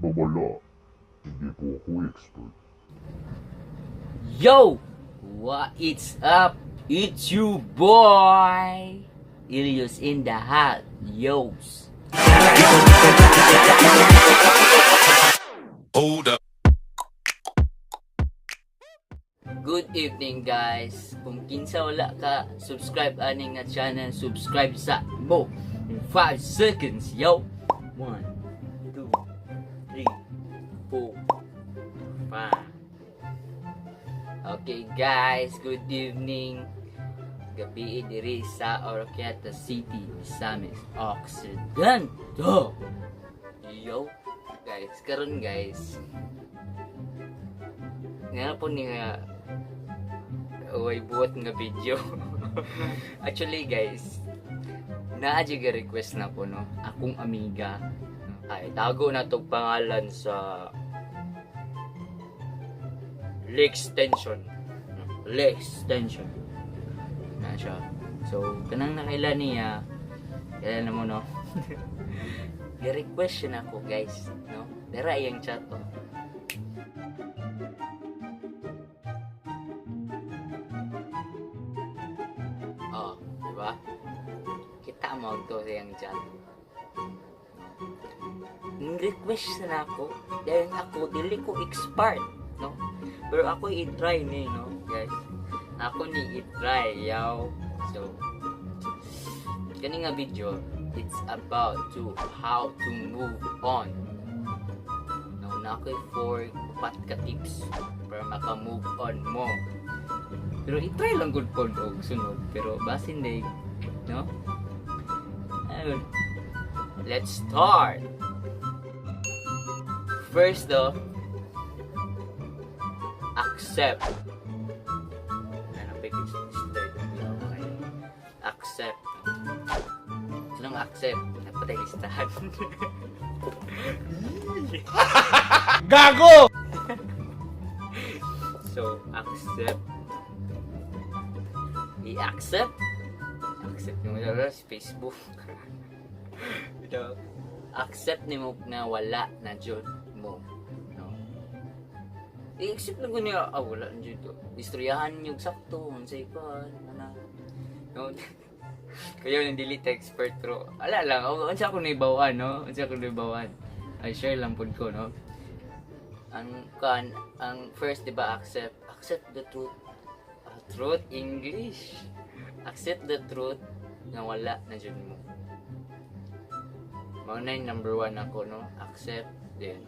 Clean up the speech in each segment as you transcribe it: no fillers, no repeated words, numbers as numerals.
Nagbabala. Hindi po ako expert. Yo! What is up? It's you boy! Ilios in the house. Yos! Hold up. Good evening, guys. Kung kinsa wala ka subscribe ani nga channel, subscribe sa mo in 5 seconds, yo. 1 2 3 4 5. Okay guys, good evening. Gabi diri sa Oroquieta City, Misamis Occidental. Yo, guys, karon guys. Nga po ni nga way buhat nga video. Actually guys, naa jud ga request na po, no, akong amiga. Ay, tago na tog pangalan sa Lextension. Lextension. Na siya. So, kanang nakaila niya, kailan na mo, no? Ga-request siya na ako, guys, no? Dara iyang chat, oh. Oh, di ba? Kita mo to sa iyang chat. No? Request na ako dahil ako dili ko expert, no? Pero ako i-try ni, no, guys. Ako ni i-try, yaw. So, kani nga video, it's about to how to move on. No, na ako'y four upat ka tips para maka-move on mo. Pero i-try lang gud pod og sunod, pero basin day, no? Ayun. Let's start. First though, accept. Ano pa yung start? Accept. Sinong accept? Napatay listahan. Gago! So, accept. I-accept. Accept mo na sa Facebook. Ito. Accept nimo na wala na jud mo. No? I-accept na ko niya, ah, wala na jud to. Istoryahan niyo sakto, unsay pa, ana. No? Kayo hindi dili ta expert, pero ala lang, unsa ko naibawan, no? Unsa ko naibawan. Ay, share lang pud ko, no? Ang kan ang first, di ba, accept accept the truth. Ah, truth English, accept the truth na wala na jud mo. Mao na yung number one ako, no? Accept. Then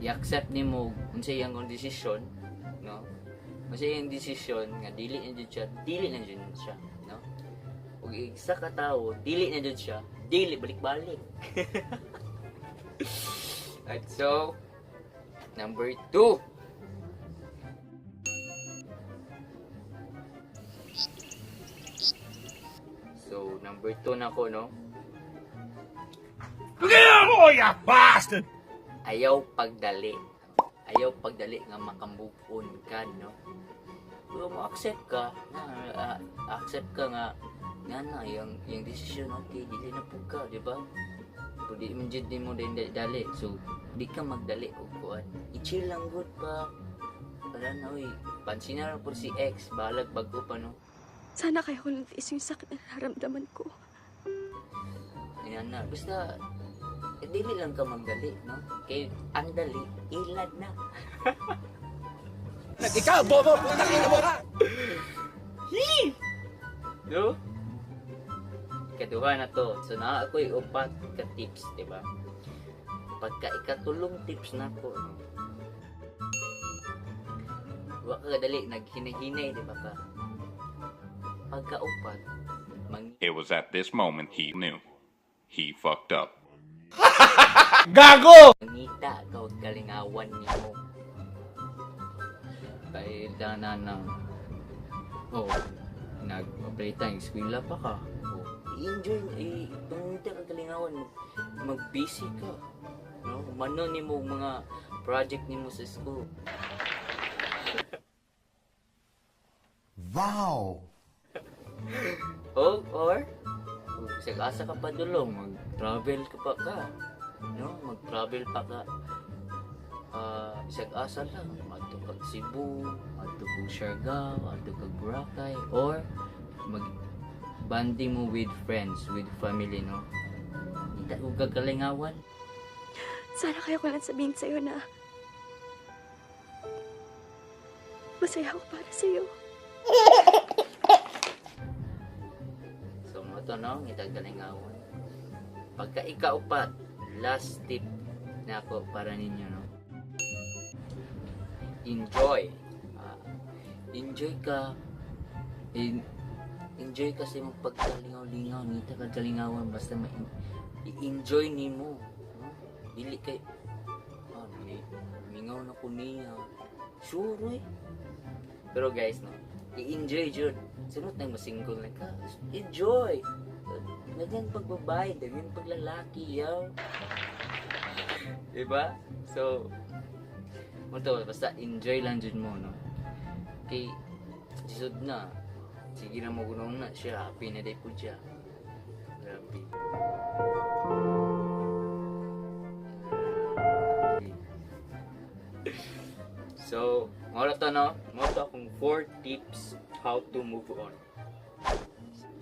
i-accept nimo unsa iyang desisyon, no? Unsa iyang desisyon nga dili na jud siya, dili na jud siya, no? Ug isa ka tawo, dili na jud siya, dili balik-balik. Right, so number two. So, number two na ko, no? Oh, you bastard! Ayaw pagdali. Ayaw pagdali nga makamove on ka, no? Pero mo accept ka, na, accept ka nga, nga na, yung decision, okay, dili na po ka, di ba? Pero di man jud mo din dali. So, di ka magdali og kuan. I-chill lang good pa. Wala na, uy. Pansin na lang po si ex, balag bago pa, no? Sana kaya ko lang tiis yung sakit na nararamdaman ko. Ayan na. Basta, eh, dili lang ka magdali, no? Kay ang dali, ilad na. Ikaw, bobo! Putang ina mo ka! No? Ikaduha na to. So, naa ako'y upat ka tips, di ba? Pagka ikatulong tips na ko, no? Wa ka kadali, naghinay-hinay, di ba ka? Pagka upat, mang It was at this moment he knew. He fucked up. Gago! Mangita ka og kalingawan nimo. Kay na ng, oh, nag-apply time, eskwela pa ka. Oh, i-enjoy, eh, pangita ka kalingawan, mag-busy ka. No? Mano nimo mga project nimo sa school. Wow! O, or, kung asa ka pa dulong, mag-travel ka pa ka. No? Mag-travel pa ka. Bisag asa lang, adto kag Cebu, adto kag Siargao, adto kag Boracay, or mag bonding mo with friends, with family, no? Ngita og kag kalingawan. Sana kaya ko lang sabihin sa'yo na masaya ako para sa'yo. So mao to, no, ngita kalingawan. Pagka ikaupat, last tip na ako para ninyo, no. Enjoy. Enjoy ka. Enjoy ka sa imong pagkalingaw-lingaw, ngita kag kalingawan, basta ma i-enjoy nimo, no? Dili kay mingaw na ko niya. Sure eh. Pero guys, no, i-enjoy jud. Sunod na masingle na ka. Enjoy. Daghan pagbabae, daghan paglalaki, yo. Diba? So, mao to, basta enjoy lang jud mo, no? Kay, lisod na. Sige na mo gunong na siya, happy na day po siya. Grabe. So, mao to, no? Mao to akong 4 tips how to move on.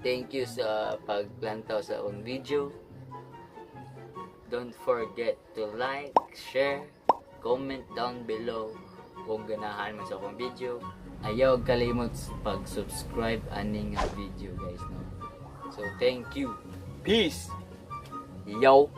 Thank you sa paglantaw sa akong video. Don't forget to like, share, comment down below kung ganahan mo sa akong video. Ayaw kalimot pag-subscribe ani nga video, guys, no. So thank you. Peace. Yo.